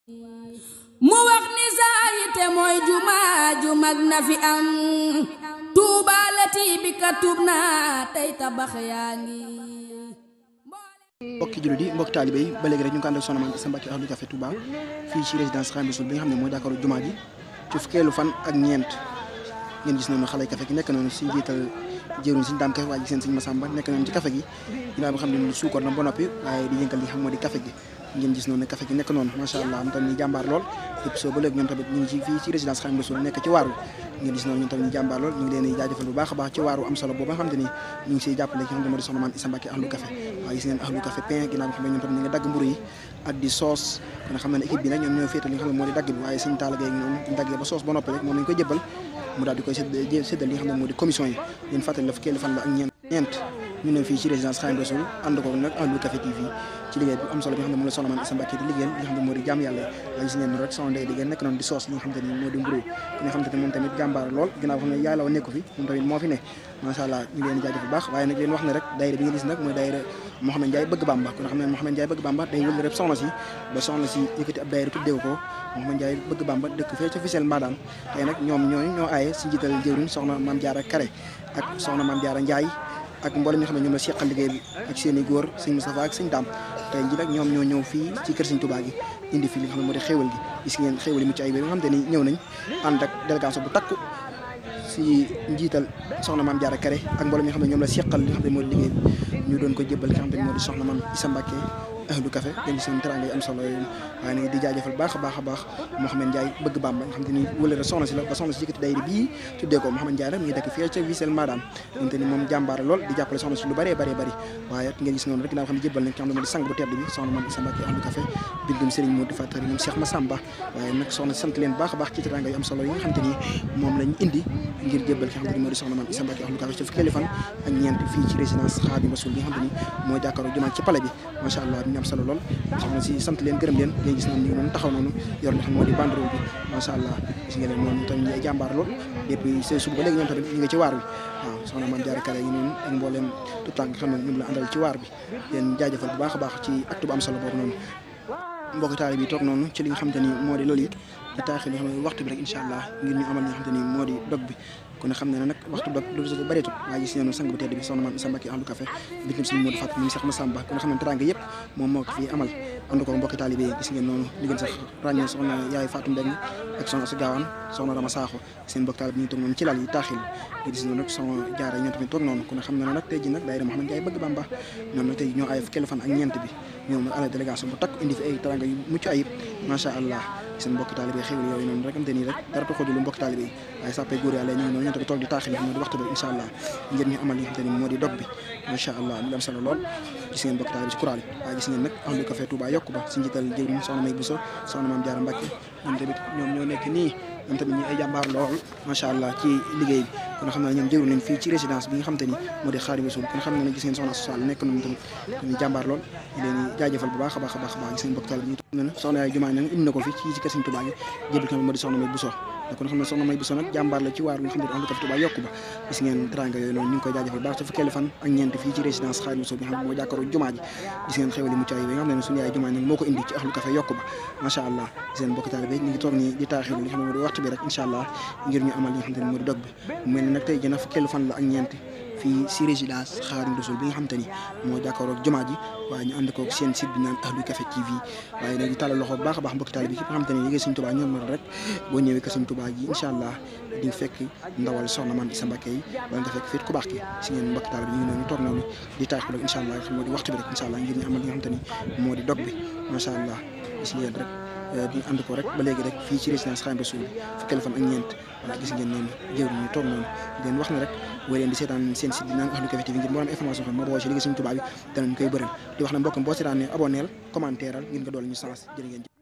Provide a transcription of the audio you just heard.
mu wax ni saayite mooy jumaa ju mag na fi am tuubaalati bi ka tuub naa tey tabax yaa ngi. mbokki jullit yi mbokki taalibe yi ba léegi rek ñu ngi ko ànd ak Soxna Maam Issa Mbacké Ahlu Café Touba fii ci résidence Xaadimu Rasuul bi nga xam ne mooy jàkkaarloo jumaa ji ci fukkeelu fan ak ñeent ngeen gis noonu xale café gi nekk noonu si jiital jëruñ Sëñ Daam Café waaye gis ngeen Sëñ Masamba nekk noonu ci café gi ginnaaw bi xam ne suukar na ba noppi waaye di yëngal li xam moo di café gi ngeen gis noonu ne café gi nekk noonu macha allah am tamit ñu jàmbaar lool depuis soo ba léegi ñoom tamit ñu ngi ci fii ci résidence Xaadimu Rasuul nekk ci waaru ngeen gis noonu ñoom tamit ñu jàmbaar lool ñu ngi leen di jaajëfal bu baax a baax ci waaru am solo boobu nga xam te ni ñu ngi siy jàppale ki nga xam ne moo di Soxna Maam Issa Mbacké Ahlu Café waaye gis ngeen Ahlu Café pain ginnaaw bi xam ne ñoom tamit ñu ngi dagg mburu yi ak di soos nga xam ne équipe bi nag ñoom ñoo féetal li nga xam ne moo di dagg bi waaye Sëñ Talla Gaye ñoom ñu daggee ba soos ba noppi rek moom lañ koy jëbbal mu daal di koy séddal li nga xam ne moo di commission yi leen fàttali la fukkeelu fan la ak ñeent ñu ne fii ci résidence Xaadimu Rasuul ànd ko nag Ahlu Café TV ci liggéey bu am solo bi nga xam ne moom la Soxna Maam Issa Mbacké di liggéeyal li nga xam ne moo di jaam yàlla waaye gis ngeen rek soxna Ndeye liggéey nekk noonu di soos li nga xam te ni moo di mburu ki nga xam te ne moom tamit jàmbaar lool ginnaaw xam ne yàlla wa nekku fi moom tamit moo fi ne macha allah ñu leen jaajëf bu baax waaye nag leen wax ne rek daayira bi nga gis nag mooy daayira Mouhamed Ndiaye bëgg Bamba kon xam ne Mouhamed Ndiaye bëgg Bamba day wël rek soxna si ba soxna si yëkkati ab daayira tuddee ko Mouhamed Ndiaye bëgg Bamba dëkk fee ca Fissel Mbadaan tey nag ñoom ñoo aaye si njiital jëwriñ soxna Maam Jaara Kare ak soxna Maam Jaara Ndiaye ak mboolem ñoo xam ne ñoom la seqal liggéey bi ak seen i góor Sëñ Moustapha ak Sëñ Daam tey ji nag ñoom ñoo ñëw fii ci kër Sëñ Touba gi indi fi li nga xam ne moo di xéewal gi gis ngeen xéewal yi mucc ayib bi nga xam te ni ñëw nañ ànd ak délégation bu takku si njiital soxna Maam Jaara Kare ak mboolem ñoo xam ne ñoom la seqal li nga xam ne moo di liggéey bi ñu doon ko jébbal li nga xam ne moo di Soxna Maam Issa Mbacké Ahlu Café gën seen teranga yi am solo yooyu waaye nag di jaajëfal baax a baax Mouhamed Ndiaye bëgg Bamba nga xam te ni wëlëra soxna si la ba soxna si yëkkati daayira bii tuddee ko Mouhamed Ndiaye rek mi ngi dëkk fii ca Fissel Mbadaan moom te ni moom jàmbaar lool di jàppale soxna si lu bëree waaye ngeen gis noonu rek ginnaaw xam ne jébbal nañ ki xam ne moo di sang bu tedd bi Soxna Maam Issa Mbacké Ahlu Café bindum Serigne Modou Fatari moom Cheikh Massamba waaye nag soxna si sant leen baax a baax ci teranga yi am solo yi nga xam te ni moom lañ indi ngir jébbal ki xam ne moo di Soxna Maam Issa Mbacké Ahlu Café ci fukkeelu fan ak ñeent fii ci résidence Xaadimu Rasuul bi nga xam te ni mooy jàkkaaroo jumaa ci palais bi macha allah ñu am solo lool soxna si sant leen gërëm leen ngeen gis noonu ñu ngi noonu taxaw noonu yor li xam moo di banderole bi macha allah gis ngeen leen moom tamit ay jàmbaar lool depuis seen suba ba léegi ñoom tamit ñu ngi ci waar bi waaw Soxna Maam Jaara Kare yi noonu ak mbooleem tout temps nga xam ne ñoom la àndal ci waar bi leen jaajëfal bu baax a baax ci acte bu am solo boobu noonu mbokk taalibe bi toog noonu ci li nga xamante ni moo di loolu it di taaxil nga xam ne waxtu bi rek incha allah ngir ñu amal li nga xamante ni moo di dog bi kon xam ne nag waxtu dog lu bëreetut waaye gis ngeen sang bu tedd bi Soxna Maam Issa Mbacké Ahlu Café bitim Sëñ Modou Fatou moom Cheikh Massamba kon xam ne teranga yëpp moom moo ko fi amal ànd ko mbokki taalibe yi gis ngeen noonu li ngeen sax ràññee soxna yaay Fatou Mbeng ak soxna si gaawaan soxna Rama Sakho seen mbokk taalibe ñu toog noonu ci lal yi taaxil nga gis noonu nag soxna Jaara ñoom tamit toog noonu kon xam ne nag tey ji nag daayira Mouhamed Ndiaye bëgg Bamba ñoom nag tey ñoo ay fukkeelu fan ak ñeent bi ñoom ala délégation bu takk indi fi ay teranga yu mucc ayib macha allah seen mbokk taalibe xéwal yooyu noonu rek am te nii rek dara taxul lu mbokk taalibe yi waaye sàppee góor yàlla ñu ngi noonu ñoo tamit toog di taaxil moo di waxtu bi incha allah ngir ñu amal li nga xam te ni moo di dog bi macha allah lu am solo lool gis ngeen mbokk taalibe ci kuréel waaye gis ngeen nag Ahlu Café Touba yokku ba si njiital jëwriñ Soxna May Bousso Soxna Maam Jaara Mbacké ñoom tamit ñoom ñoo nekk nii ñoom tamit ñu ay jàmbaar lool macha allah ci liggéey bi kon xam ne ñoom jëwriñ nañ fii ci résidence bi nga xam te ni moo di Xaadimu Rasuul kon xam ne gis ngeen soxna social nekk noonu tamit jàmbaar lool ñu leen di jaajëfal bu baax a baax gis ngeen mbokk taalibe ñu soxna yaay jumaa nag indi na ko fi ci kër Sëñ Touba gi jébal xam ne moo di Soxna May Bousso kon xam ne Soxna May Bousso nag jàmbaar la ci waar bi nga xam ne Ahlu Café Touba yokku ba gis ngeen teranga yooyu noonu ñu ngi koy jaajëfal baax ci fukkeelu fan ak ñeent fii ci résidence Xaadimu Rasuul bi nga xam ne moo jàkkaaroo jumaa ji gis ngeen xéwal yi mucc ayib yi nga xam ne suñu yaay jumaa nag moo ko indi ci Ahlu Café yokku ba macha allah gis ngeen mbokk taalibe ñu ngi toog nii di taaxilu li nga xam ne moo di waxtu bi rek incha allah ngir ñu amal li nga xam te ne moo di dog bi mu mel ni nag tey jii nag fukkeelu fan la ak ñeent fii si résidence Xaadimu Rasuul bi nga xam te ni moo jàkkaaroo jumaa ji waaye ñu ànd ko seen site bi naan Ahlu Café TV waaye nag di tàllal loxo bu baax a baax mbokki taalibe bi képp nga xam te ne liggéey Sëñ Touba ñoom rek boo ñëwee kër Sëñ Touba gi incha allah di nga fekk ndawal Soxna Maam Issa Mbacké yi wala nga fekk féet ku baax ki si ngeen mbokki taalibe bi ñu ngi noonu toog noonu di taaxu rek incha allah xam moo di waxtu bi rek incha allah ngir ñu amal li nga xam te ni moo di dog bi macha allah gis ngeen rek di ànd ko rek ba léegi rek fii ci résidence Xaadimu Rasuul bi fukkeelu fan ak ñeent voilà gis ngeen noonu jëwri ñu toog noonu ngeen wax ne rek wéy leen di seetaan seen site bi naan Ahlu Café TV ngir moo am information xam moo boo ci liggéey Sëñ Touba bi danañ koy bëral di wax ne mbokkam boo seetaanee abonneel commentéral ngir nga dool ñu sens jërë ngeen